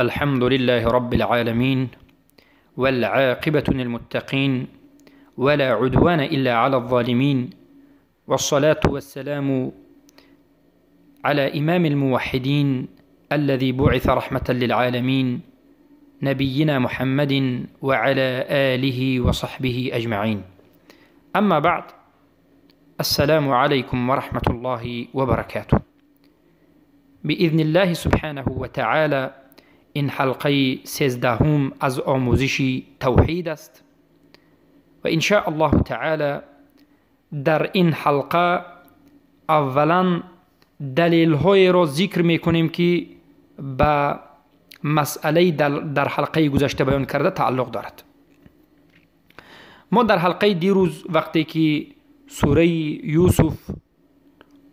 الحمد لله رب العالمين، والعاقبة للمتقين، ولا عدوان إلا على الظالمين، والصلاة والسلام على إمام الموحدين الذي بعث رحمة للعالمين، نبينا محمد وعلى آله وصحبه أجمعين. أما بعد، السلام عليكم ورحمة الله وبركاته. بإذن الله سبحانه وتعالى این حلقه 13 از آموزش توحید است و إن شاء الله تعالی در این حلقه اولا دلیل های را ذکر میکنیم که به مسئله در حلقه گذشته بیان کرده تعلق دارد. ما در حلقه دیروز وقتی که سوره یوسف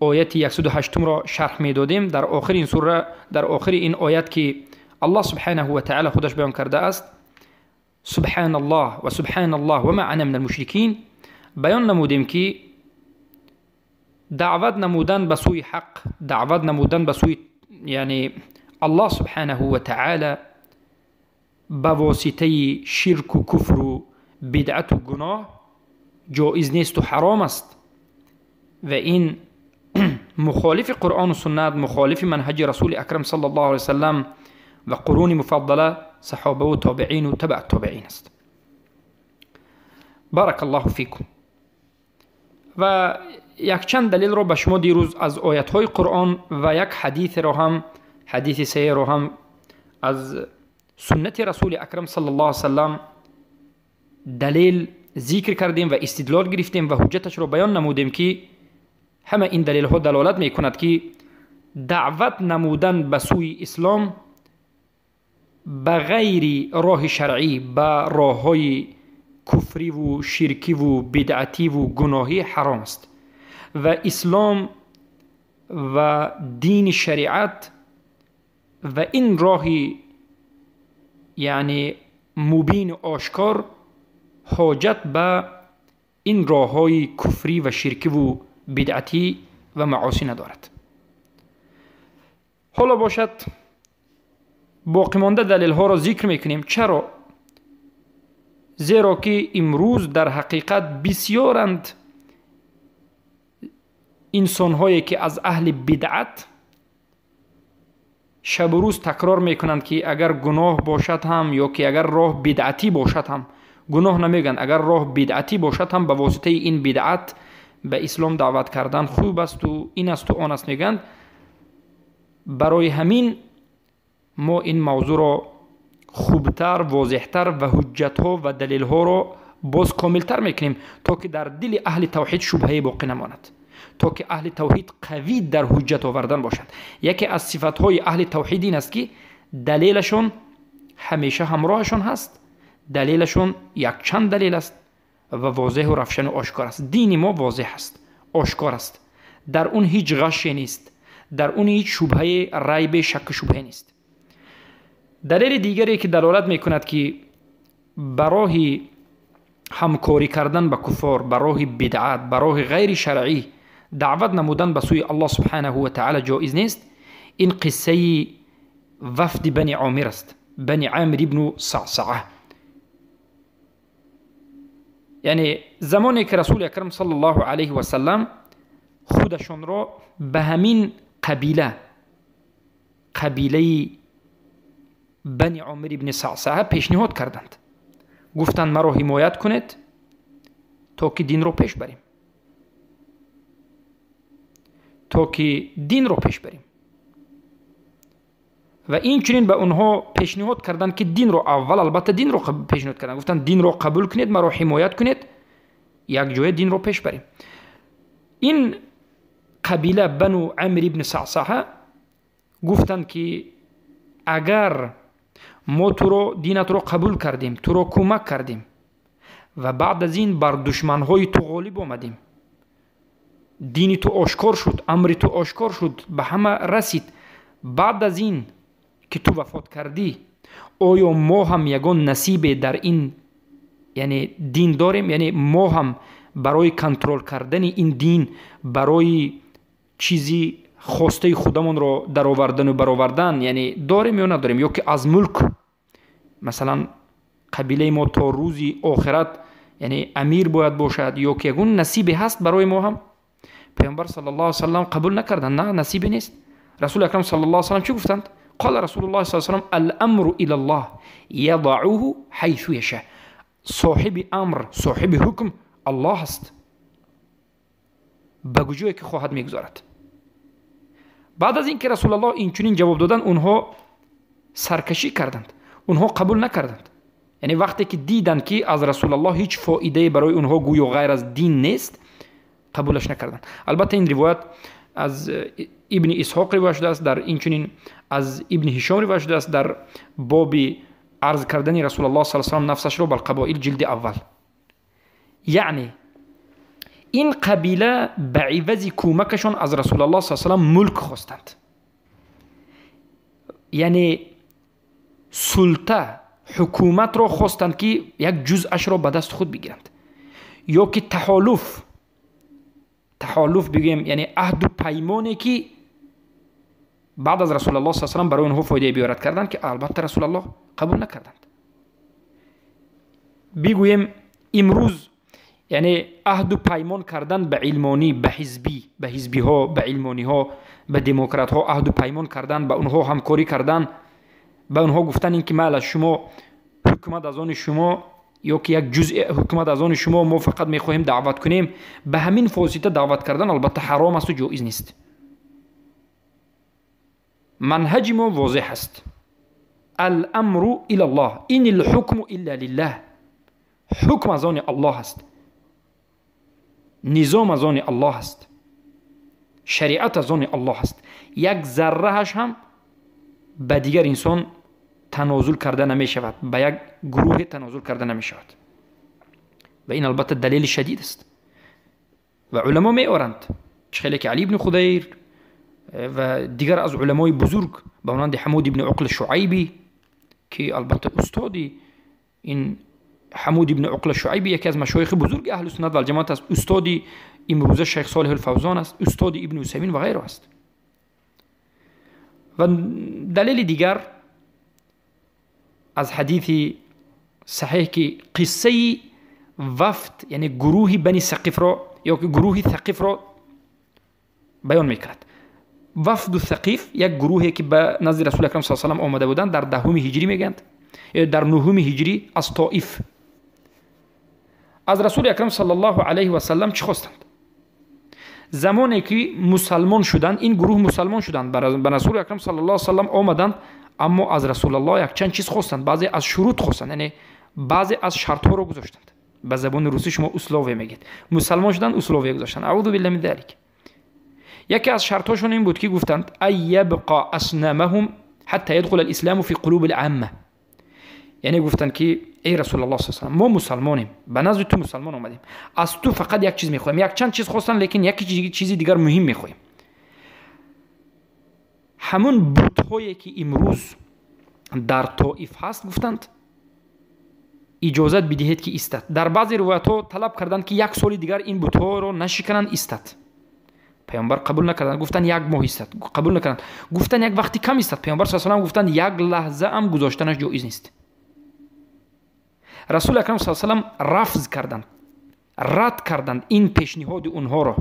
آیت 108 را شرح میدادیم، در آخر این سوره، در آخر این آیت که الله سبحانه و تعالی خودش بیان کرده است، سبحان الله و سبحان الله و ما انا من المشرکین، بیان نمودیم که دعوت نمودن به سوی حق، دعوت نمودن به سوی یعنی الله سبحانه و تعالی به واسطه شرک و کفر و بدعت و گناه جایز نیست و حرام است و این مخالف قرآن و سنت، مخالف منهج رسول اکرم صلی الله علیه وسلم و قرون مفضله، صحابه و تابعین و تبع التابعین است. بارک الله فیکم. و یک چند دلیل را به شما دیروز از آیت های قرآن و یک حدیث را هم، حدیث صحیح را هم از سنت رسول اکرم صلی الله علیه وسلم دلیل ذکر کردیم و استدلال گرفتیم و حجتش را بیان نمودیم که همه این دلیل ها دلالت میکند که دعوت نمودن به سوی اسلام به غیر راه شرعی، به راه های کفری و شرکی و بدعتی و گناهی حرام است و اسلام و دین شریعت و این راه یعنی مبین و آشکار حاجت به این راه های کفری و شرکی و بدعتی و معاصی ندارد. حالا باشد باقی مانده دلیل ها را ذکر میکنیم. چرا؟ زیرا که امروز در حقیقت بسیارند انسان هایی که از اهل بدعت شب و روز تکرار میکنند که اگر گناه باشد هم، یا که اگر راه بدعتی باشد هم، گناه نمیگن، اگر راه بدعتی باشد هم به واسطه این بدعت به اسلام دعوت کردن خوب است و این است و آن است میگن. برای همین ما این موضوع را خوبتر، واضحتر و حجتها و دلیلها را باز کاملتر میکنیم تا که در دل اهل توحید شبهه باقی نماند، تا که اهل توحید قوی در حجت آوردن باشد. یکی از صفتهای اهل توحید این است که دلیلشون همیشه همراهشون هست، دلیلشون یک چند دلیل است و واضح و روشن و آشکار است. دین ما واضح است، آشکار است، در اون هیچ غشی نیست، در اون هیچ شبهه، ریب، شک و شبهه نیست. دلیل دیگری که دلالت میکند که برای همکاری کردن با کفار، برای بدعت، برای غیر شرعی دعوت نمودن به سوی الله سبحانه و تعالی جایز نیست، این قصه وفد بنی عامر است، بنی عامر ابن صعصعه. یعنی زمانی که رسول اکرم صلی الله علیه و سلم خودشان را به همین قبیله، قبیله بنی عامر ابن صعصعه پیشنهاد کردند، گفتند مرا حمایت کنید تا که دین رو پیش بریم، تا که دین رو پیش بریم. و این چنین به اونها پیشنهاد کردند که دین رو اول، البته دین رو پیشنهاد کردند، گفتند دین رو قبول کنید، مرا حمایت کنید، یک جای دین رو پیش بریم. این قبیله بنو عامر ابن صعصعه گفتند که اگر ما تو رو، دینت رو قبول کردیم، تو رو کمک کردیم و بعد از این بر دشمنهای تو غالب آمدیم، دین تو آشکار شد، امر تو آشکار شد، به همه رسید، بعد از این که تو وفات کردی آیا ما هم یگان نصیب در این یعنی دین داریم؟ یعنی ما هم برای کنترل کردن این دین، برای چیزی хостаи худамонро даровардану баровардан, яъне дорем ё надорем, ё ки аз мулк, масалан қабилаи мо то рӯзи охират яъне амир бояд бошад, ё ки ягон насибе ҳаст барои мо ҳам. Паёмбар саллаллоҳу алайҳи васаллам қабул накарданд, на, насибе нест. Расули акрам саллаллоҳу алайҳи васаллам чӣ гуфтанд? Қала расулуллоҳ саллаллоҳу алайҳи васаллам: ал-амру илаллоҳ ядауҳу ҳайсу яша. Соҳиби амр, соҳиби ҳукм Аллоҳ аст, ба куҷое ки хоҳад мегузорад. Баъд аз ин ки Расулаллоҳ инчунин ҷавоб доданд, онҳо саркашӣ карданд, онҳо қабул накарданд. Яъне вақте ки диданд, ки аз Расулаллоҳ ҳеҷ фоидае барои онҳо гӯё ғайр аз дин нест, қабулаш накарданд. Албатта ин ривоят аз Ибни Исҳоқ ривоят шудааст, дар инчунин аз Ибни Ҳишом ривоят шудааст дар боби арз кардани Расулаллоҳ саллаллоҳу алайҳи васаллам нафсашро бар қабоил, ҷилди аввал. Яъне ин қабила ба ивази кӯмакашон аз Расулаллоҳ саллаллоҳу алайҳи васаллам мулк хостанд, яъне султа, ҳукуматро хостанд, ки як ҷузъашро ба даст худ бигиранд, ё ки таҳолуф, таҳолуф бигӯем, яъне аҳду паймоне, ки баъд аз Расулаллоҳ саллаллоҳу алайҳи васаллам барои онҳо фоидае биёрад карданд, ки албатта Расулаллоҳ қабул накарданд. Бигӯем имрӯз яъне аҳду паймон кардан ба илмонӣ, ба ҳизбӣ, ба ҳизбиҳо, ба илмониҳо, ба демократҳо аҳду паймон кардан, ба онҳо ҳамкорӣ кардан, ба онҳо гуфтан ин ки майла, шумо ҳукумат аз они шумо, ё ки як ҷузъи ҳукумат аз они шумо, мо фақат мехоҳем даъват кунем, ба ҳамин восита даъват кардан албатта ҳаром асту ҷоиз нест. Манҳаҷи мо возеҳ аст: ал-амру илаллоҳ, ин лҳукму илла лиллаҳ. Ҳукм аз они Аллоҳ аст, низом аз они Аллоҳ аст, шариат аз они Аллоҳ аст. Як заррааш ҳам ба дигар инсон танозул карда намешавад, ба як гурӯҳе танозул карда намешавад. Ва ин албатта далели шадид аст ва уламо меоранд, чӣ хеле ки Али ибни Худайр ва дигар аз уламои бузург ба монанди Ҳамуд ибни Уқл Шуайбӣ, ки албатта устоди ин Ҳамуд ибни Уқл Шуайбӣ яке аз машоихи бузурги аҳлу суннат валҷамоат аст, устоди имрӯза Шайх Солиҳ Алфавзон аст, устоди Ибни Усаймин ва ғайро аст. Ва далели дигар аз ҳадиси саҳеҳ, ки қиссаи вафд, яъне гурӯҳи Бани Сақифро ё ки гурӯҳи Сақифро баён мекунад. Вафду Сақиф як гурӯҳе, ки ба назди Расули акрам саллаллоҳу алайҳи васаллам омада буданд дар 10-уми ҳиҷрӣ мегӯянд, ё дар 9-уми ҳиҷрӣ аз Тоиф. Аз Расули акрам саллаллоҳу алайҳи васаллам чӣ хостанд? Замоне ки мусалмон шуданд, ин гурӯҳ мусалмон шуданд, ба Расули акрам саллаллоҳу алайҳи васаллам омаданд, аммо аз Расулаллоҳ якчанд чиз хостанд, баъзе аз шурут хостанд, яъне баъзе аз шартҳоро гузоштанд. Ба забони русӣ шумо условие мегӯед. Мусалмон шуданд, условие гузоштанд. Аъузу биллаҳи мин залик. Яке аз шартҳошон ин буд, ки гуфтанд: ай ябқа аснамаҳум ҳатта ядхула алисламу фи қулуби алъамма. Яъне гуфтанд, ки эй Расулаллоҳ саллаллоҳу алайҳи васаллам, мо мусалмонем, ба назди ту мусалмон омадем, аз ту фақат як чиз мехоҳем. Якчанд чиз хостанд, лекин як чизи дигар муҳим мехоҳем: ҳамун бутҳое, ки имрӯз дар Тоиф ҳаст, гуфтанд, иҷозат бидиҳед, ки истад. Дар баъзе ривоятҳо талаб карданд, ки як соли дигар ин бутҳоро нашикананд, истад. Паёмбар қабул накарданд. Гуфтанд, як моҳ истад. Қабул накарданд. Гуфтанд, як вақти кам истад. Паёмбар саллаллоҳу алайҳи васаллам гуфтанд, як лаҳзаам гузоштанаш ҷоиз нест. Расули акрам саллаллоҳу алайҳи васаллам рафз карданд, рад карданд ин пешниҳоди онҳоро,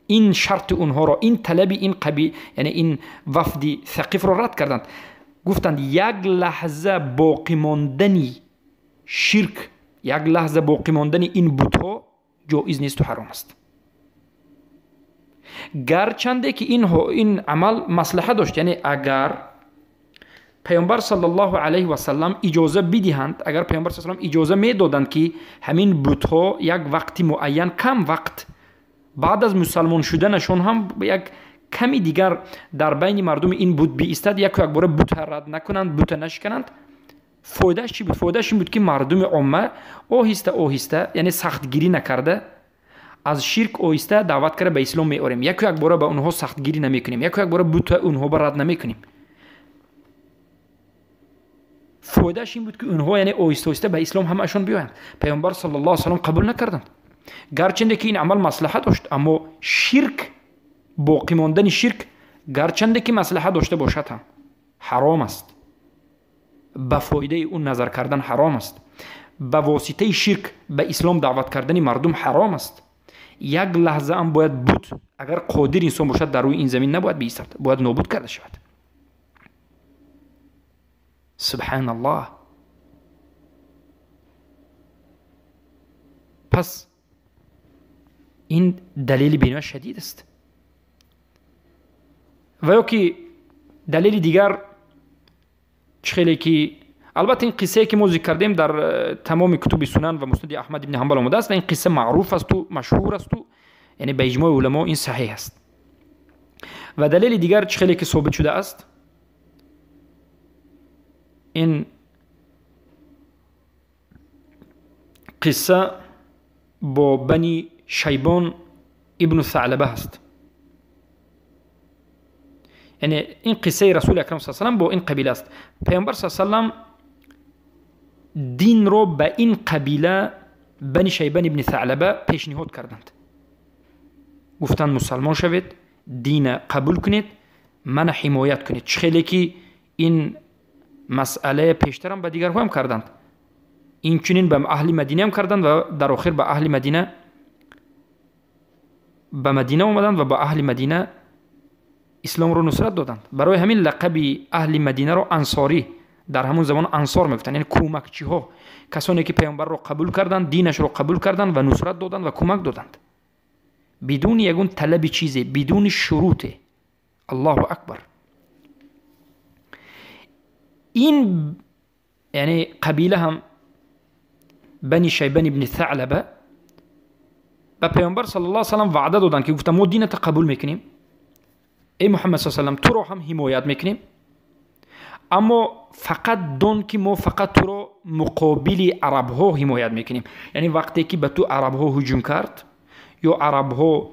ин шарти онҳоро, ин талаби ин қаби, яъне ин вафди Сақифро рад карданд. Гуфтанд, як лаҳза боқӣ мондани ширк, як лаҳза боқӣ мондани ин бутҳо ҷоиз несту ҳаром аст, гарчанде ки ин амал маслиҳа дошт. Яъне агар Паёмбар саллаллоҳу алайҳи васаллам иҷоза бидиҳанд, агар Паёмбар саллаллоҳу алайҳи иҷоза медоданд, ки ҳамин бутҳо як вақти муайян, кам вақт баъд аз мусалмон шуданашон ҳам як ками дигар дар байни мардуми ин бут биистад, яку якбора бута рад накунанд, бута нашикананд, фоидааш чӣ буд? Фоидааш ин буд, ки мардуми омма оҳиста оҳиста, яъне сахтгирӣ накарда, аз ширк оҳиста даъват карда ба ислом меорем, яку якбора ба онҳо сахтгирӣ намекунем, яку якбора бута онҳо ба рад намекунем. Фоидааш ин буд, ки онҳо яъне оҳиста оҳиста ба ислом ҳамаашон биёянд. Паёмбар саллаллоҳу алайҳи васаллам қабул накарданд, гарчанде ки ин амал маслиҳа дошт, аммо ширк Боқӣ мондани ширк гарчанде ки маслиҳат дошта бошад ҳам ҳаром аст. Ба фоидаи ӯ назар кардан ҳаром аст. Ба воситаи ширк ба ислом даъват кардани мардум ҳаром аст. Як лаҳзаам бояд буд, агар қодир инсон бошад, дар рӯи ин замин набояд биистад, бояд нобуд карда шавад. Субҳаналлоҳ. Пас ин далели бениҳоят шадид аст. Ва ё ки далели дигар чӣ хеле ки албатта ин қиссае ки мо зикр кардем дар тамоми кутуби сунан ва муснади Аҳмад ибни Ҳанбал омадааст ва ин қисса маъруф асту машҳур асту, яъне ба иҷмои уламо ин саҳеҳ аст. Ва далели дигар чӣ хеле ки собит шудааст, ин қисса бо бани Шайбон ибну Саълаба ҳаст. Яъне ин қиссаи Расули Акрам с.а.в. бо ин қабила аст. Пайғамбар с.а.в. динро ба ин қабила бани Шайбан ибни Саълаба пешниҳод карданд. Гуфтанд мусалмон шавед, дина қабул кунед, мана ҳимоят кунед. Чӣ хеле ки ин масъалае пештарам ба дигарҳоам карданд, инчунин ба аҳли Мадинаам карданд ва дар охир ба аҳли Мадина, ба Мадина омаданд ва ба аҳли Мадина исломро нусрат доданд. Барои ҳамин лақаби аҳли Мадинаро ансорӣ, дар ҳамон замон ансор мегуфтанд, яъне кӯмакчиҳо, касоне ки паёмбарро қабул карданд, динашро қабул карданд ва нусрат доданд ва кӯмак доданд, бидуни ягон талаби чизе, бидуни шуруте. Аллоҳу акбар. Ин яъне қабила ҳам бани Шайбан ибни Саълаба ба паёмбар саллаллоҳу алайҳи васаллам ваъда доданд ки гуфтанд мо дината қабул мекунем, эй Муҳаммад саллаллоҳу алайҳи васаллам, туро ҳам ҳимоят мекунем, аммо фақат дон ки мо фақат туро муқобили арабҳо ҳимоят мекунем. Яъне вақте ки ба ту арабҳо ҳуҷум кард ё арабҳо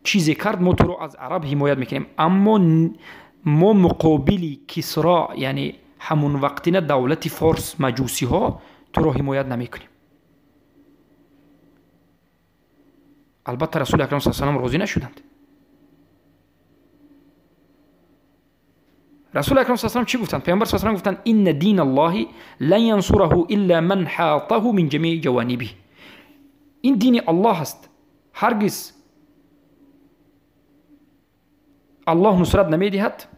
чизе кард, мо туро аз араб ҳимоят мекунем, аммо мо муқобили Кисро, яъне ҳамон вақтина давлати форс маҷусиҳо, туро ҳимоят намекунем. Албатта Расули Акрам саллаллоҳу алайҳи васаллам розӣ нашуданд. Расули Акрам саллаллоҳу алайҳи васаллам чӣ гуфтанд? Паёмбар саллаллоҳу алайҳи васаллам гуфтанд: инна дина Аллоҳи лан янсураҳу илла ман ҳатаҳу мин ҷамии ҷаванибиҳ. Ин дини Аллоҳ аст, ҳаргиз Аллоҳ нусрат намедиҳад.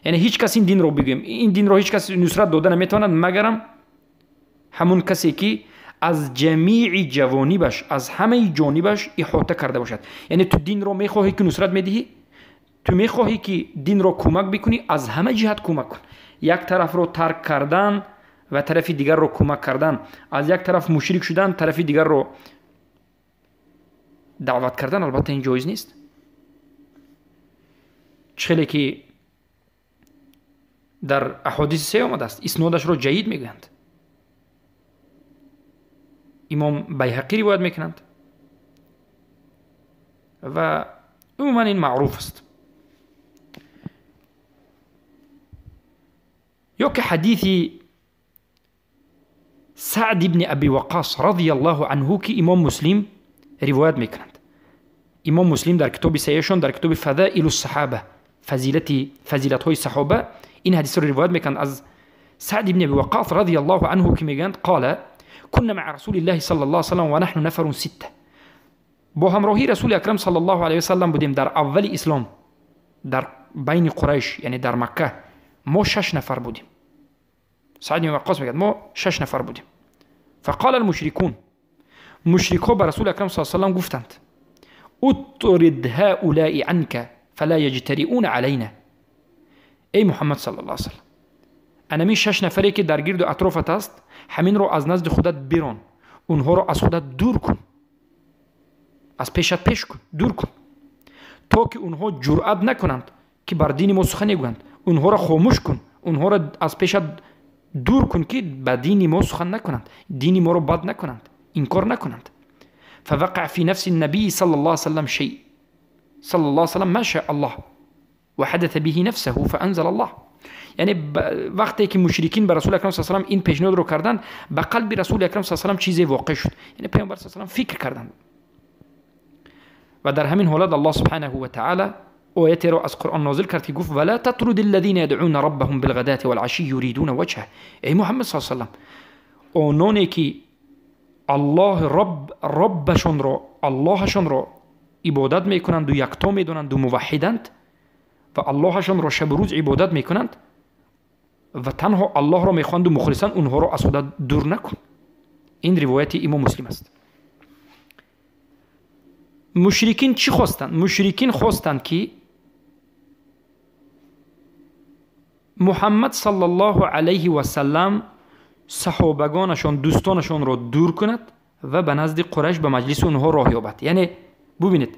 Яъне ҳеҷ кас ин динро бигӯем, ин динро ҳеҷ кас нусрат дода наметавонад, магарам ҳамон касе ки аз ҷамии ҷавонибаш, аз ҳамаи ҷонибаш иҳота карда бошад. Яъне ту динро мехоҳӣ ки нусрат медиҳӣ, ту мехоҳӣ ки динро кӯмак бикунӣ, аз ҳама ҷиҳат кӯмак кун. Як тарафро тарк кардан ва тарафи дигарро кӯмак кардан, аз як тараф мушрик шудан, тарафи дигарро даъват кардан, албатта ин ҷоиз нест. Чӣ хеле ки дар аҳодиси се омадааст, иснодашро ҷайид мегӯянд, имом Байҳақӣ ривоят мекунанд ва умуман ин маъруф аст. Ё ки ҳадиси Саъд ибни Аби Ваққос радияллоҳу анҳу ки имом Муслим ривоят мекунанд. Имом Муслим дар китоби саҳиҳашон, дар китоби Фазоилу саҳоба, фазилатҳои саҳоба, ин ҳадисро ривоят мекунанд аз Саъд ибни Аби Ваққос радияллоҳу анҳу ки мегӯянд: қола кунна маа расулиллаҳи саллаллоҳу алайҳи васаллам ва наҳну нафарун ситта. Бо ҳамроҳии Расули Акрам саллаллоҳу алайҳи васаллам будем дар аввали ислом, дар байни Қурайш, яъне дар Макка, мо 6 нафар будем. Саъд ибни Ваққос мегӯяд мо 6 нафар будем. Фақола алмушрикун, мушрикҳо ба Расули Акрам саллаллоҳу алайҳи васаллам гуфтанд: утрид ҳаулаи анка фала яҷтариуна алайна. Эй Муҳаммад саллаллоҳу алайҳи васаллам, анамин 6 нафаре ки дар гирду атрофат аст, ҳаминро аз назди худат бирон, онҳоро аз худат дур кун, аз пешат пеш кун, дур кун, то ки онҳо ҷуръат накунанд ки бар дини мо сухан мегӯянд. Онҳоро хомӯш кун, онҳоро аз пешат дур кун ки ба дини мо сухан накунанд, дини моро бад накунанд, инкор накунанд. فوقع في نفس النبي صلى الله عليه وسلم شيء صلى الله عليه وسلم ما شاء الله وحدث به نفسه فأنزل الله. یعنی وقتی که مشرکین به رسول اکرم صلی الله علیه و سلم این پیشنهاد رو کردند، به قلب رسول اکرم صلی الله علیه و سلم چیزی واقع شد. یعنی پیامبر صلی الله علیه و سلم فکر کردند و در همین حالت الله سبحانه و تعالی آیتی را از قرآن نازل کرد که گفت ولا تطرد الذين يدعون ربهم بالغداة والعشی یریدون وجهه. ای محمد صلی الله علیه و سلم، آنانی که الله ربشان را، اللهشان را عبادت میکنند و یکتا میدانند و موحدند و اللهشان را شب و روز عبادت میکنند و تنها الله را میخواند و مخلصند، اونها را از خدا دور نکن. این روایت امام مسلم است. مشرکین چی خواستند؟ مشرکین خواستند که محمد صلی الله علیه و سلم صحابگانشان، دوستانشان را دور کند و به نزد قریش به مجلس اونها راه یابد. یعنی ببینید،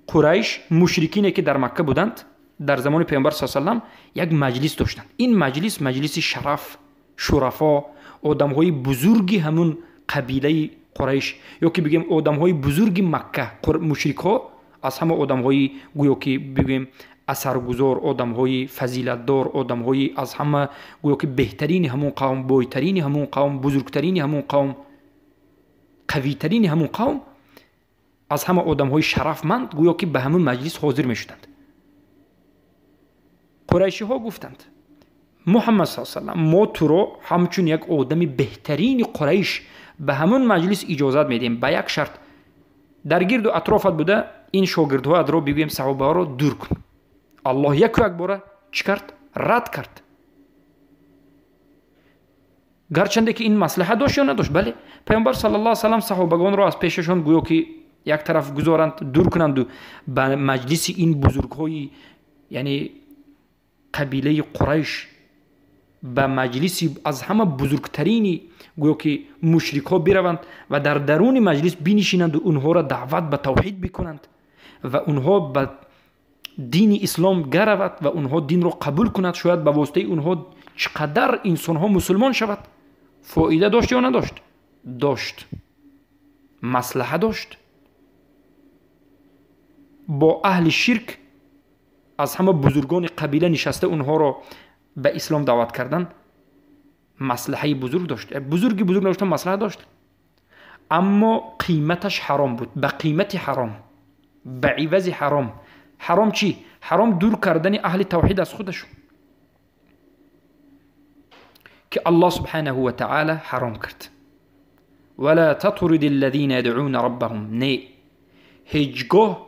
قریش مشرکینی که در مکه بودند در زمان پیامبر صلی الله علیه و سلم یک مجلس داشتند. این مجلس مجلس شرف، شرفا، آدمهای بزرگی همون قبیله قریش، یا که بگیم آدمهای بزرگ مکه، مشرک ها از همه آدمهای گویا که بگیم اثرگذار، آدمهای فضیلتدار، آدمهای از همه گویا که بهترین همون قوم، بایترین همون قوم، بزرگترین همون قوم، قویترین همون قوم، از همه آدمهای شرفمند گویا که به همون مجلس حاضر میشدند. قریشی ها گفتند محمد صلی الله علیه و سلم، ما تو را همچون یک آدم بهترین قریش به همون مجلس اجازت میدیم، به یک شرط، در گرد و اطرافت بوده این شاگردها را بگوییم صحابه ها را دور کن. الله یک و یک باره چی کرد؟ رد کرد. گرچنده که این مصلحه داشت یا نداشت؟ بله، پیامبر صلی الله علیه و سلم صحابگان را از پیششان گویا که یک طرف گذارند، دور کنند و به مجلس این بزرگهای یعنی قبیله قریش، به مجلس از همه بزرگترین گویا که مشرک ها بروند و در درون مجلس بنشینند و اونها را دعوت به توحید بکنند و اونها به دین اسلام گرود و اونها دین را قبول کنند. شاید به واسطه اونها چقدر انسان ها مسلمان شود. فایده داشت یا نداشت؟ داشت، مصلحه داشت. با اهل شرک از همه بزرگان قبیله نشسته اونها را به اسلام دعوت کردن مصلحه بزرگ داشت. بزرگی بزرگ نداشتن، مصلحه داشت، اما قیمتش حرام بود. به قیمت حرام، به عوض حرام. حرام چی؟ حرام دور کردن اهل توحید از خودشون که الله سبحانه و تعالی حرام کرد. ولا تطرد الذين يدعون ربهم. نه، هیچگاه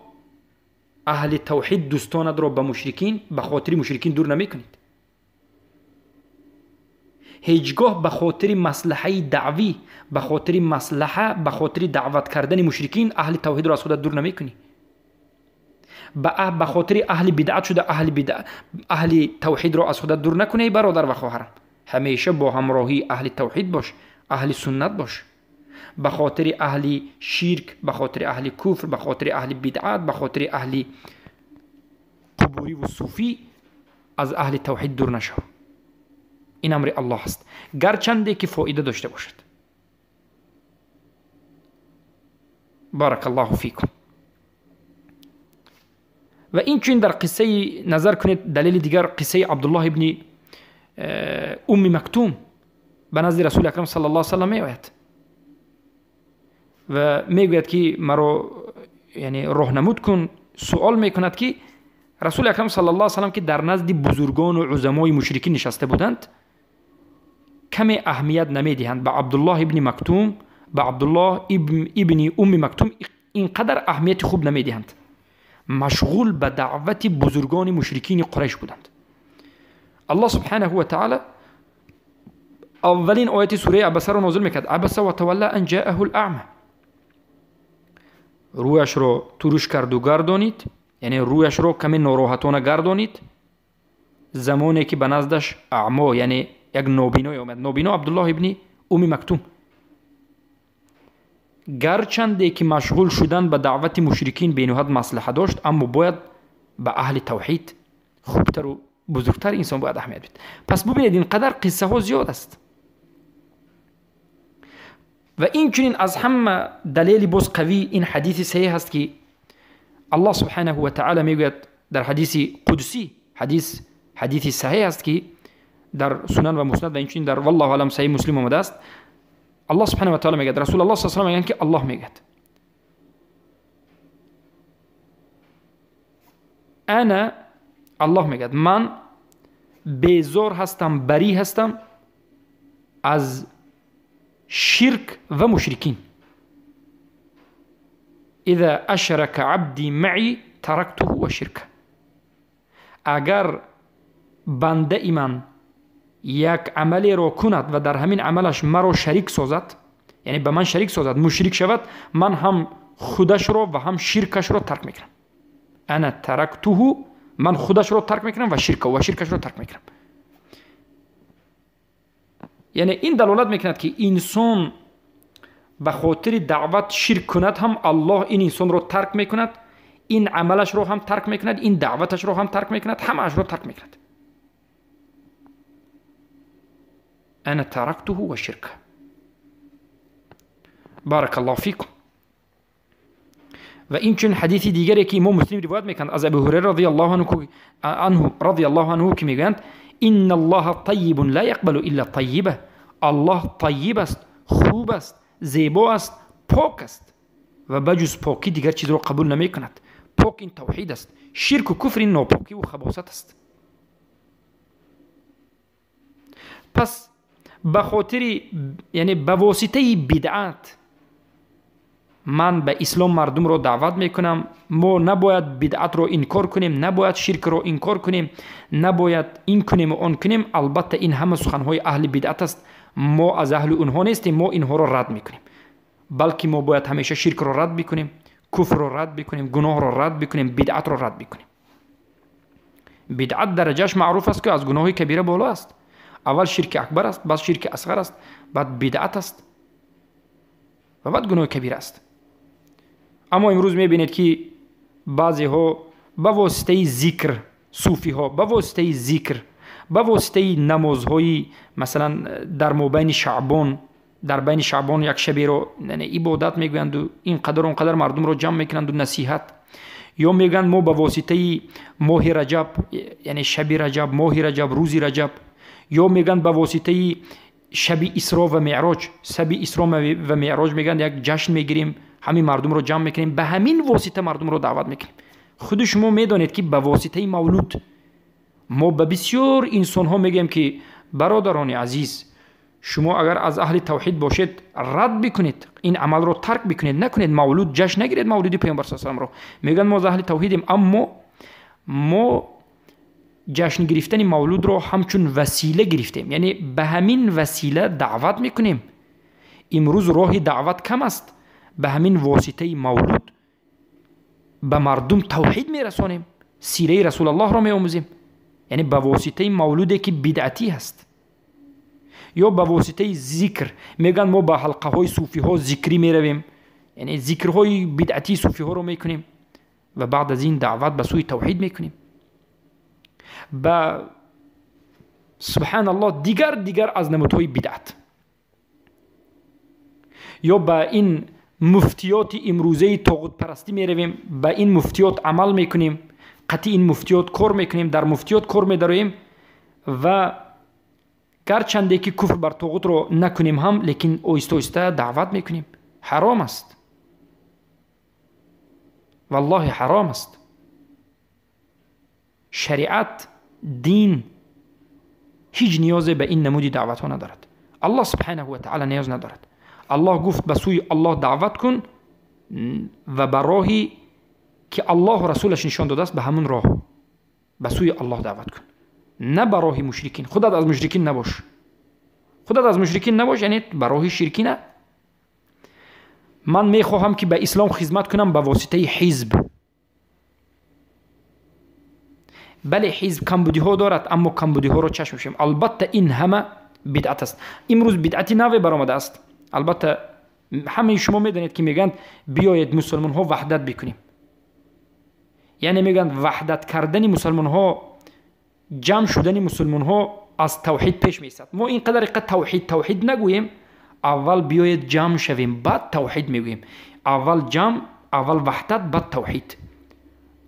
اهل توحید دوستانت را به مشرکین، به خاطر مشرکین دور نمیکنید. هیچگاه به خاطر مصلحه دعوی، به خاطر مصلحه، به خاطر دعوت کردن مشرکین اهل توحید را از خودت دور نمیکنی. به خاطر اهل بدعت شده اهل بدعت، اهل توحید را از خودت دور نکنی برادر و خواهرم. همیشه با همراهی اهل توحید باش، اهل سنت باش. به خاطر اهل شرک، به خاطر اهل کفر، به خاطر اهل بدعت، به خاطر اهل قبوری و صوفی از اهل توحید دور نشو. این امر الله است، گرچنده که فایده داشته باشد. بارک الله فیکم. و این چون در قصه نظر کنید، دلیل دیگر قصه عبدالله ابن ام مکتوم به نزد رسول اکرم صلی الله علیه و سلم می آید و میگوید که مرا یعنی راهنمود کن. سوال میکند که رسول اکرم صلی الله علیه و سلم که در نزد بزرگان و عظمای مشرکین نشسته بودند کمی اهمیت نمیدهند به عبدالله ابن مکتوم، به عبدالله ابن ام مکتوم اینقدر اهمیت خوب نمیدهند. مشغول به دعوت بزرگان مشرکین قریش بودند. الله سبحانه و تعالی اولین آیت سوره عبسه را نازل میکرد. عبس و تولی ان جاءه الاعمى. رویش را ترش کرد و گردانید، یعنی رویش را کمی ناراحتانه گردانید زمانی که به نزدش اعما، یعنی یک نابینای آمد. نابینا عبدالله ابن ام مکتوم. گرچنده که مشغول شدن به دعوت مشرکین بینهایت مصلحه داشت، اما باید به اهل توحید خوبتر و بزرگتر انسان باید اهمیت بده. پس ببینید اینقدر قصه ها زیاد است. و این چنین از همه دلیل باز قوی این حدیث صحیح است که الله سبحانه و تعالی میگوید در حدیث قدسی، حدیث صحیح است که در سنن و مسند و این چنین در والله اعلم صحیح مسلم آمده است. الله سبحانه و تعالی میگه، رسول الله صلی الله علیه و آله میگن که الله میگه Ана Аллоҳ мегӯяд ман безор ҳастам, барӣ ҳастам аз ширк ва мушрикин. Иза ашрака абди маъи тарактуҳу ва ширка. Агар бандаи ман як амалеро кунад ва дар ҳамин амалаш маро шарик созад, яъне ба ман шарик созад, мушрик шавад, ман ҳам худашро ва ҳам ширкашро тарк мекунам. Ана тарактуҳу, ман худашро тарк мекунам ва ширка ва ширкашро тарк мекунам. Яъне ин далолат мекунад, ки инсон ба хотири даъват ширк кунад ҳам Аллоҳ ин инсонро тарк мекунад, ин амалашро ҳам тарк мекунад, ин даъваташро ҳам тарк мекунад, ҳамаашро тарк мекунад. Ана тарактуҳу ва ширка. Барак Аллоҳу фикум. Ва инчунин ҳадиси дигаре, ки имом Муслим ривоят мекунад аз Абу Ҳурайра радиаллоҳу анҳу, ки мегӯянд: инна Аллоҳа таййибун ла яқбалу илла таййиба. Аллоҳ таййиб аст, хуб аст, зебо аст, пок аст ва ба ҷуз покӣ дигар чизро қабул намекунад. Пок ин тавҳид аст, ширку куфр ин нопокӣ ва хабосат аст. Пас ба хотири, яъне ба воситаи бидъат ман ба ислом мардумро даъват мекунам. Мо набояд бидъатро инкор кунем, набояд ширкро инкор кунем, набояд ин кунем ва он кунем. Албатта ин ҳама суханҳои аҳли бидъат аст. Мо аз аҳли онҳо нестем, мо инҳоро рад мекунем, балки мо бояд ҳамеша ширкро рад бикунем, куфрро рад бикунем, гуноҳро рад бикунем, бидъатро рад бикунем. Бидъат дараҷааш маъруф аст, ки аз гуноҳи кабира боло аст. Аввал ширки акбар аст, баъд ширки асғар аст, баъд бидъат аст ва баъд гуноҳи кабира аст. Аммо имрӯз мебинед, ки баъзеҳо ба воситаи зикр, суфиҳо ба воситаи зикр, ба воситаи намозҳои масалан дар мобайни шаъбон, дар байни шаъбон як шаберо ибодат мегӯянду ин қадар он қадар мардумро ҷамъ мекунанду насиҳат, ё мегӯянд мо ба воситаи моҳи раҷаб, яъне шаби раҷаб, моҳи раҷаб, рӯзи раҷаб, ё мегӯянд ба воситаи шаби исро ва меъроҷ, шаби исро ва меъроҷ мегӯянд як ҷашн мегирем, ҳамин мардумро ҷамъ мекунем, ба ҳамин восита мардумро даъват мекунем. Худи шумо медонед, ки ба воситаи мавлуд мо ба бисёр инсонҳо мегӯем, ки бародарони азиз, шумо агар аз аҳли тавҳид бошед, рад бикунед, ин амалро тарк бикунед, накунед мавлуд, ҷашн нагиред мавлуди паёмбар саллаллоҳу алайҳи васалламро. Мегӯянд мо аз аҳли тавҳидем, аммо мо ҷашн гирифтани мавлудро ҳамчун васила гирифтем, яъне ба ҳамин васила даъват мекунем. Имрӯз роҳи даъват кам аст, ба ҳамин воситаи мавлуд ба мардум тавҳид мерасонем, сираи расулаллоҳро меомӯзем, яъне ба воситаи мавлуде, ки бидъатӣ ҳаст. Ё ба воситаи зикр мегӯянд мо ба ҳалқаҳои суфиҳо зикрӣ меравем, яъне зикрҳои бидъатии суфиҳоро мекунем ва баъд аз ин даъват ба сӯи тавҳид мекунем. Ба субҳаналлоҳ дигар аз намудҳои бидъат. Ё ба ин муфтиёти имрӯзаи тоғутпарастӣ меравем, ба ин муфтиёт амал мекунем, қатъи ин муфтиёт кор мекунем, дар муфтиёт кор медароем ва гарчанде ки куфр бар тоғутро накунем ҳам, лекин оҳиста оҳиста даъват мекунем. Ҳаром аст, валлоҳи ҳаром аст. Шариат, дин ҳеҷ ниёзе ба ин намуди даъватҳо надорад. Аллоҳ субҳанаҳу ва таъала ниёз надорад. Аллоҳ гуфт ба сӯи Аллоҳ даъват кун ва ба роҳи ки Аллоҳу расулаш нишон додааст, ба ҳамун роҳ ба сӯи Аллоҳ даъват кун, на ба роҳи мушрикин. Худат аз мушрикин набош, худат аз мушрикин набош, яъне ба роҳи ширкӣ на. Ман мехоҳам, ки ба ислом хизмат кунам ба воситаи ҳизб. Бале, ҳизб камбудиҳо дорад, аммо камбудиҳоро чашм мешавем. Албатта ин ҳама бидъат аст. Имрӯз бидъати наве баромадааст. Албатта ҳамаи шумо медонед, ки мегӯянд биёед мусулмонҳо ваҳдат бикунем. Яъне мегӯянд ваҳдат кардани мусулмонҳо, ҷамъ шудани мусулмонҳо аз тавҳид пеш меистад. Мо ин қадар тавҳид нагӯем, аввал биёед ҷамъ шавем, баъд тавҳид мегӯем. Аввал ҷамъ, аввал ваҳдат, баъд тавҳид.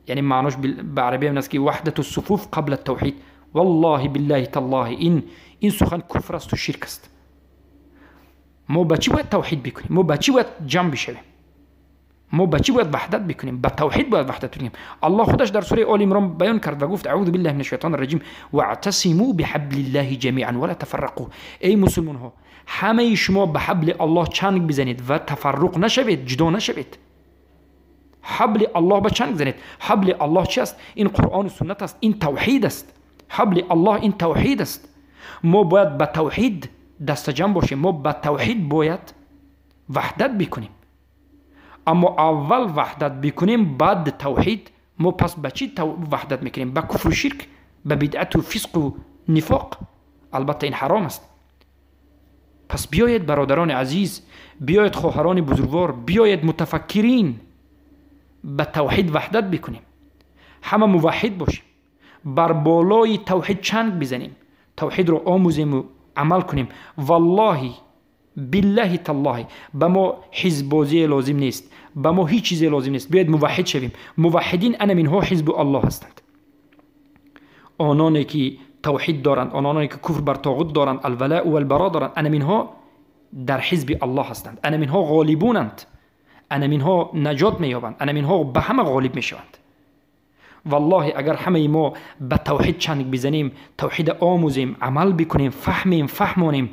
Яъне маънош ба арабия ин аст, ки ваҳдату суфуф қабла тавҳид. Валлоҳи биллаҳи таллоҳи ин сухан куфр асту ширк аст. Мо ба чӣ бояд тавҳид бикунем? Мо ба чӣ бояд ҷамъ бишавем? Мо ба чӣ бояд ваҳдат бикунем? Ба тавҳид бояд ваҳдат кунем. Аллоҳ худаш дар сураи Оли Имрон баён кард ва гуфт: аъузу биллаҳи минаш шайтони раҷим, ваътасиму биҳаблиллаҳи ҷамиан ва ла тафаррақу. Эй мусулмонҳо, ҳамаи шумо ба ҳабли Аллоҳ чанг бизанед ва тафарруқ нашавед, ҷудо нашавед. Ҳабли Аллоҳ ба чанг занед. Ҳабли Аллоҳ чи аст? Ин Қуръону суннат аст, ин тавҳид аст. Ҳабли Аллоҳ ин тавҳид аст. Мо бояд ба тавҳид дастаҷамъ бошем, мо ба тавҳид бояд ваҳдат бикунем. Аммо аввал ваҳдат бикунем, баъд тавҳид. Мо пас ба чӣ ваҳдат мекунем? Ба куфру ширк, ба бидъату фисқу нифоқ. Албатта ин ҳаром аст. Пас биёед, бародарони азиз, биёед, хоҳарони бузургвор, биёед, мутафаккирин, ба тавҳид ваҳдат бикунем, ҳама муваҳҳид бошем, бар болои тавҳид чанг бизанем, тавҳидро омӯзему амал кунем. Валлоҳи биллаҳи таллоҳи, ба мо ҳизббозие лозим нест, ба мо ҳеҷ чизе лозим нест. Биёед муваҳҳид шавем. Муваҳҳидин ана минҳо ҳизбу Аллоҳ ҳастанд. Ононе ки тавҳид доранд, ононе ки куфр бар тоғут доранд, алвалау валбаро доранд, ана минҳо дар ҳизби Аллоҳ ҳастанд. Ана минҳо ғолибунанд, ана минҳо наҷот меёбанд, ана минҳо ба ҳама ғолиб мешаванд. Валлоҳи агар ҳамаи мо ба тавҳид чанг бизанем, тавҳида омӯзем, амал бикунем, фаҳмем, фаҳмонем,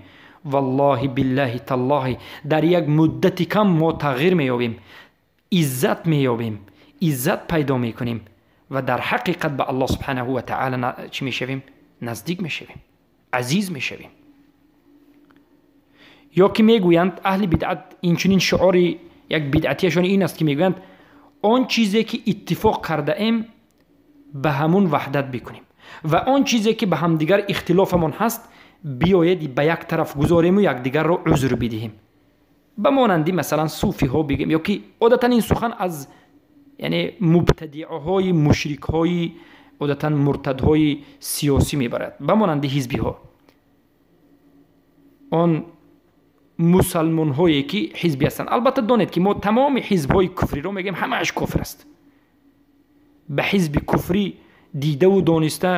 валлоҳи биллаҳи таллоҳи дар як муддати кам мо тағйир меёбем, иззат меёбем, иззат пайдо мекунем ва дар ҳақиқат ба Аллоҳ субҳанаҳу ва таъала чӣ мешавем? Наздик мешавем, азиз мешавем. Ё ки мегӯянд аҳли бидъат, инчунин шиори як бидъатияшон ин аст ки мегӯянд он чизе ки иттифоқ кардаем ба ҳамун ваҳдат бикунем ва он чизе ки ба ҳамдигар ихтилофамон ҳаст биёед ба як тараф гузорему якдигарро узр бидиҳем. Ба монанди масалан суфиҳо бигем, ё ки одатан ин сухан аз яъне мубтадиаҳои мушрикҳои одатан муртадҳои сиёсӣ мебарад, ба монанди ҳизбиҳо, он мусалмонҳое ки ҳизбӣ ҳастанд. Албатта донед ки мо тамоми ҳизбҳои куфриро мегӯем ҳамааш куфр аст. Ба ҳизби куфрӣ дидаву дониста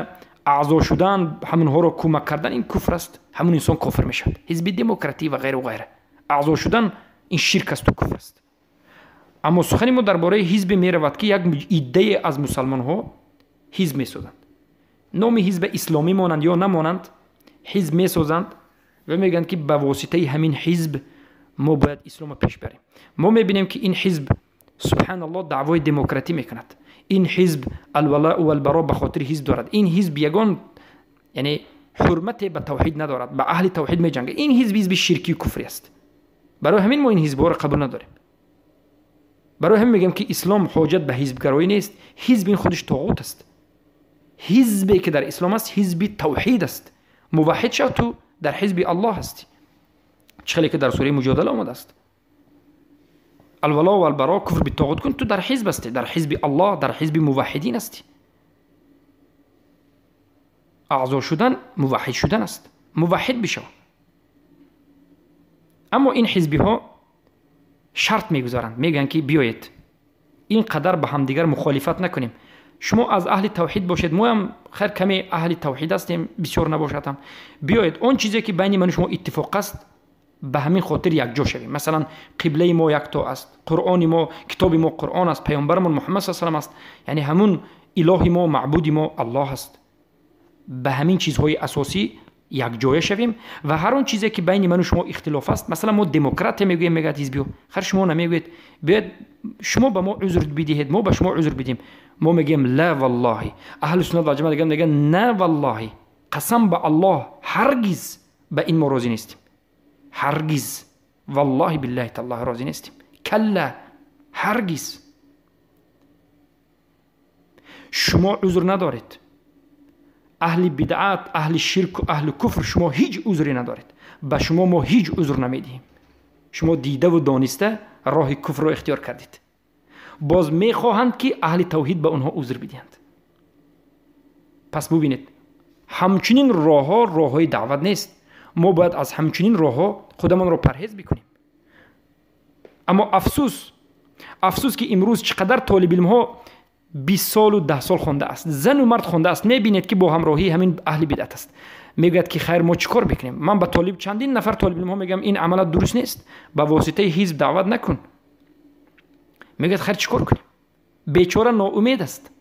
аъзо шудан, ҳамонҳоро кӯмак кардан ин куфр аст, ҳамон инсон кофир мешавад. Ҳизби демократӣ ва ғайру ғайра аъзо шудан ин ширк асту куфр аст. Аммо сухани мо дар бораи ҳизбе меравад ки як иддае аз мусалмонҳо ҳизб месозанд, номи ҳизба исломӣ монанд ё намонанд, ҳизб месозанд ва мегӯянд ки ба воситаи ҳамин ҳизб мо бояд исломро пеш барем. Мо мебинем ки ин ҳизб субҳаналлоҳ даъвои демократӣ мекунад, ин ҳизб алвалау валбаро ба хотири ҳизб дорад, ин ҳизб ягон яъне ҳурмате ба тавҳид надорад, ба аҳли тавҳид меҷангад. Ин ҳизб ҳизби ширкию куфрӣ аст. Барои ҳамин мо ин ҳизбҳоро қабул надорем. Барои ҳамин мегӯям ки ислом ҳоҷат ба ҳизбгароӣ нест. Ҳизб ин худиш тоғут аст. Ҳизбе ки дар ислом аст ҳизби тавҳид аст. Муваҳҳид шав, ту дар ҳизби Аллоҳ ҳастӣ. Чӣ хеле ки дар сураи Муҷодала омадааст: алвало валбаро, куфр битоғут кун, ту дар ҳизб ҳастӣ, дар ҳизби Аллоҳ, дар ҳизби муваҳҳидин ҳастӣ. Аъзо шудан муваҳҳид шудан аст. Муваҳҳид бишав. Аммо ин ҳизбиҳо шарт мегузоранд, мегӯянд ки биёед ин қадар ба ҳамдигар мухолифат накунем, шумо аз аҳли тавҳид бошед, моям хайр каме аҳли тавҳид ҳастем, бисёр набошад ҳам, биёед он чизе ки байни ману шумо иттифоқ аст ба ҳамин хотир якҷо шавем. Масалан қиблаи мо якто аст, қуръони мо, китоби мо Қуръон аст, паёмбарамон Муҳаммад с салам аст, яъне ҳамун илоҳи мо, маъбуди мо Аллоҳ аст. Ба ҳамин чизҳои асосӣ якҷоя шавем ва ҳар он чизе ки байни ману шумо ихтилоф аст, масалан мо демократия мегӯем, мегӯяд ҳизбиҳо, хайр шумо намегӯед, биёед шумо ба мо узр бидиҳед, мо ба шумо узр бидиҳем. Мо мегӯем ла валлоҳи, аҳлу суннат вал ҷамоат мегӯянд на валлоҳи, қасам ба Аллоҳ ҳаргиз ба ин мо розӣ нестем, ҳаргиз, валлоҳи биллаҳи таллоҳи розӣ нестем, калла, ҳаргиз. Шумо узр надоред, аҳли бидъат, аҳли ширку аҳли куфр, шумо ҳеҷ узре надоред, ба шумо мо ҳеҷ узр намедиҳем. Шумо дидаву дониста роҳи куфрро ихтиёр кардед. Боз мехоҳанд ки аҳли тавҳид ба онҳо узр бидиҳанд. Пас бубинед, ҳамчунин роҳҳо роҳҳои даъват нест. Мо бояд аз ҳамчунин роҳҳо худамонро парҳез бикунем. Аммо афсӯс, афсӯс ки имрӯз чӣ қадар толибилмҳо 20 солу 10 сол хондааст, зану мард хондааст, мебинед ки бо ҳамроҳии ҳамин аҳли бидъат аст. Мегӯяд ки хайр, мо чӣ кор бикунем? Ман ба толиб, чандин нафар толибилмҳо мегӯям ин амалат дуруст нест, ба воситаи ҳизб даъват накун. Мегӯяд хайр чӣ кор кунем? Бечора ноумед аст,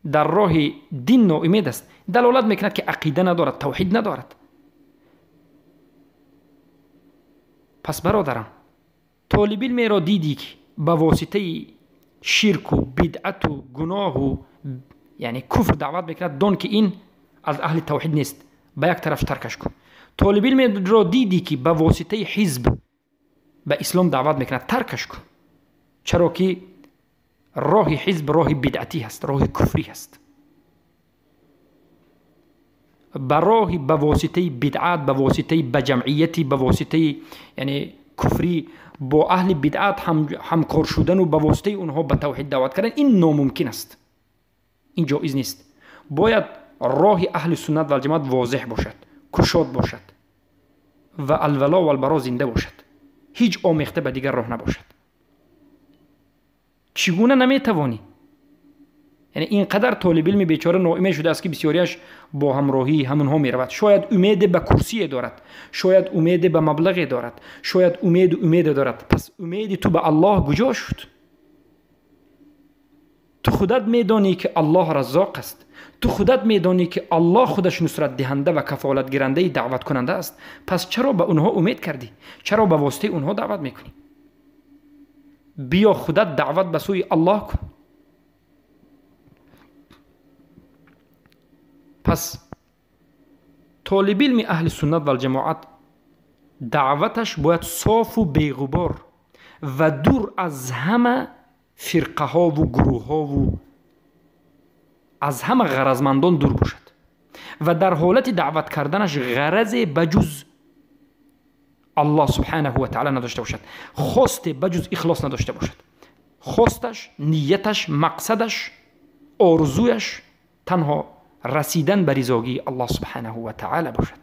дар роҳи дин ноумед аст, далолат мекунад ки ақида надорад, тавҳид надорад. Пас бародарам, толиби илмеро дидӣ ки ба воситаи ширку бидъату гуноҳу яъне куфр даъват мекунад, дон ки ин аз аҳли тавҳид нест, ба як тараф таркаш кун. Толиби илмеро дидӣ ки ба воситаи ҳизб ба ислом даъват мекунад, таркаш кун, чаро ки роҳи ҳизб роҳи бидъатӣ ҳаст, роҳи куфрӣ ҳаст. Ба роҳи ба воситаи бидъат, ба воситаи ба ҷамъияти, ба воситаи яъне куфрӣ бо аҳли бидъат ҳамкор шудану ба воситаи онҳо ба тавҳид даъват кардан ин номумкин аст, ин ҷоиз нест. Бояд роҳи аҳли суннат валҷамоат возеҳ бошад, кушод бошад ва алвало валбаро зинда бошад, ҳеҷ омехта ба дигар роҳ набошад. Чӣ гуна наметавонӣ? Яъне ин қадар толиби илми бечора ноумед шудааст ки бисёриаш бо ҳамроҳии ҳамонҳо меравад. Шояд умеде ба курсие дорад, шояд умеде ба маблағе дорад, шояд умеду умеде дорад. Пас умеди ту ба Аллоҳ куҷо шуд? Ту худат медонӣ ки Аллоҳ раззоқ аст, ту худат медонӣ ки Аллоҳ худаш нусратдиҳанда ва кафолатгирандаи даъваткунанда аст. Пас чаро ба онҳо умед кардӣ? Чаро ба воситаи онҳо даъват мекунӣ? Биё худат даъват ба сӯи Аллоҳ кун. Пас толиби илми аҳли суннат валҷамоат даъваташ бояд софу беғубор ва дур аз ҳама фирқаҳову гурӯҳҳову аз ҳама ғаразмандон дур бошад ва дар ҳолати даъват карданаш ғаразе ба ҷуз Аллоҳ субҳанаҳу ва таъала надошта бошад, хосте ба ҷуз ихлос надошта бошад. Хосташ, нияташ, мақсадаш, орзуяш танҳо расидан ба ризогии Аллоҳ субҳанаҳу ва таъала бошад.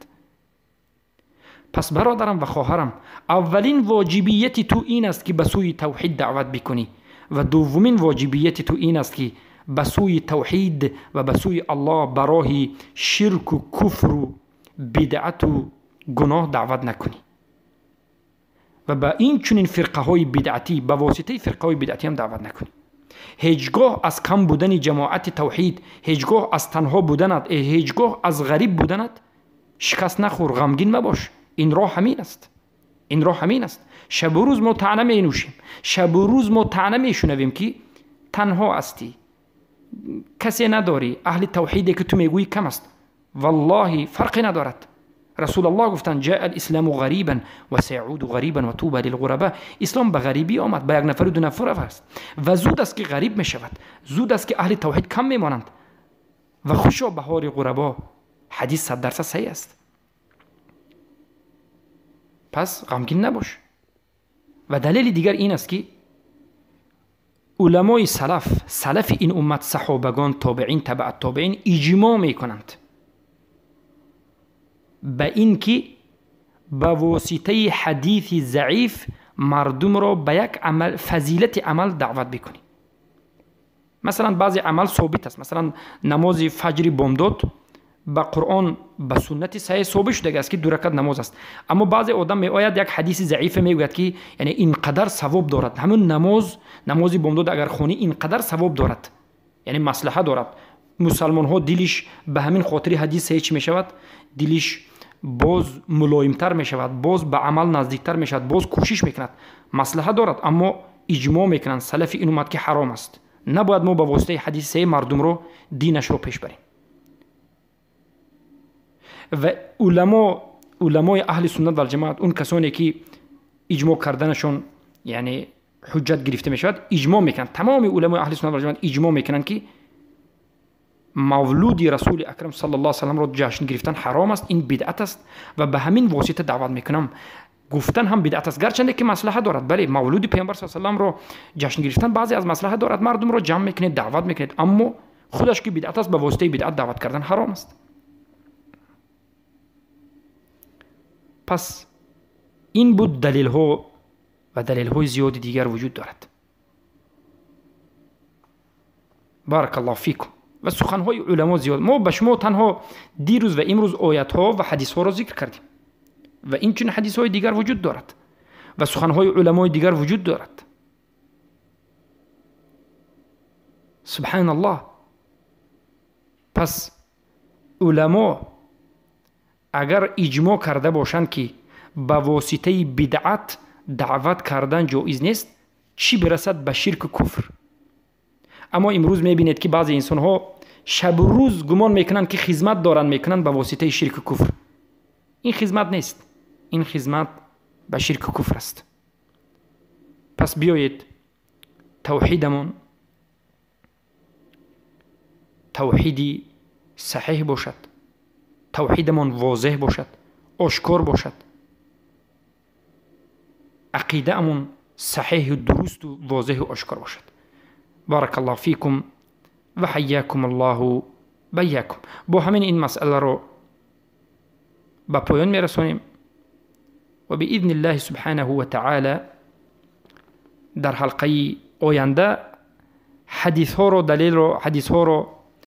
Пас бародарам ва хоҳарам, аввалин воҷибияти ту ин аст ки ба сӯи тавҳид даъват бикунӣ ва дуввумин воҷибияти ту ин аст ки ба сӯи тавҳид ва ба сӯи Аллоҳ ба роҳи ширку куфру бидъату гуноҳ даъват накунӣ ва ба ин чунин фирқаҳои бидъатӣ, ба воситаи фирқаҳои бидъатӣ ҳам даъват накунӣ. Ҳеҷ гоҳ аз кам будани ҷамоати тавҳид, ҳеҷ гоҳ аз танҳо буданат, ҳеҷ гоҳ аз ғариб буданат шикаст нахӯр, ғамгин мабош. Ин роҳ ҳамин аст, ин роҳ ҳамин аст. Шабу рӯз мо таъна менӯшем, шабу рӯз мо таъна мешунавем ки танҳо ҳастӣ, касе надорӣ, аҳли тавҳиде ки ту мегӯӣ кам аст. Валлоҳи фарқе надорад. Расул Аллоҳ гуфтанд: ҷаа алислому ғарибан ва саяуду ғарибан ва туба лилғураба. Ислом ба ғарибӣ омад, ба як нафару ду нафар аст ва зуд аст ки ғариб мешавад, зуд аст ки аҳли тавҳид кам мемонанд ва хушо баҳори ғурабо. Ҳадис 100% саҳеҳ аст. Пас ғамгин набош. Ва далели дигар ин аст ки уламои салаф, салафи ин уммат, саҳобагон, тобеин, табаат тобеин иҷмоъ мекунанд ба ин ки ба воситаи ҳадиси заиф мардумро ба як амал, фазилати амал даъват бикунӣ. Масалан баъзе амал собит аст, масалан намози фаҷри бомдод ба Қуръон, ба суннати саҳеҳ собит шудагӣ аст ки ду ракат намоз аст. Аммо баъзе одам меояд як ҳадиси заифе мегӯяд ки яъне ин қадар савоб дорад, ҳамун намоз, намози бомдод агар хонӣ ин қадар савоб дорад, яъне маслиҳа дорад. Мусалмонҳо дилиш ба ҳамин хотири ҳадис саҳеҳ чӣ мешавад? Дилиш боз мулоимтар мешавад, боз ба амал наздиктар мешавад, боз кӯшиш мекунад, маслиҳа дорад. Аммо иҷмоъ мекунанд салафи ин уммат ки ҳаром аст, набояд мо ба воситаи ҳадиси саҳеҳ мардумро динашро пеш барем. Ва уламои аҳли суннат валҷамоат, он касоне ки иҷмоъ карданашон яъне ҳуҷҷат гирифта мешавад, иҷмоъ мекунанд. Тамоми уламои аҳли суннат валҷамоат иҷмоъ мекунанд ки мавлуди расули акрам саллаллоҳу алайҳи васалламро ҷашн гирифтан ҳаром аст, ин бидъат аст ва ба ҳамин восита даъват мекунам. Гуфтан ҳам бидъат аст, гарчанде ки маслиҳа дорад. Бале, мавлуди паёмбар саллаллоҳу алайҳи васалламро ҷашн гирифтан баъзе аз маслиҳа дорад, мардумро ҷамъ мекунед, даъват мекунед, аммо худаш ки бидъат аст, ба воситаи бидъат даъват кардан ҳаром аст. Пас ин буд далелҳо ва далелҳои зиёди дигар вуҷуд дорад. Баракаллоҳу фикум. Ва суханҳои уламо зиёд. Мо ба шумо танҳо дирӯз ва имрӯз оятҳо ва ҳадисҳоро зикр кардем ва инчунин ҳадисҳои дигар вуҷуд дорад ва суханҳои уламои дигар вуҷуд дорад. Субҳаналлоҳ. Пас уламо агар иҷмоъ карда бошанд, ки ба воситаи бидъат даъват кардан ҷоиз нест, чӣ бирасад ба ширку куфр? Аммо имрӯз мебинед, ки баъзе инсонҳо шабу рӯз гумон мекунанд, ки хизмат доранд мекунанд ба воситаи ширку куфр. Ин хизмат нест, ин хизмат ба ширку куфр аст. Пас биёед тавҳидамон тавҳиди саҳеҳ бошад, тавҳидамон возеҳ бошад, ошкор бошад, ақидаамон саҳеҳу дурусту возеҳу ошкор бошад. Барак Аллоҳ фикум ва ҳайякум Аллоҳу байякум. Бо ҳамин ин масъаларо ба поён мерасонем ва биизни Аллоҳи субҳанаҳу ва таъала дар ҳалқаи оянда ҳадисҳоро, далелро, ҳадисҳоро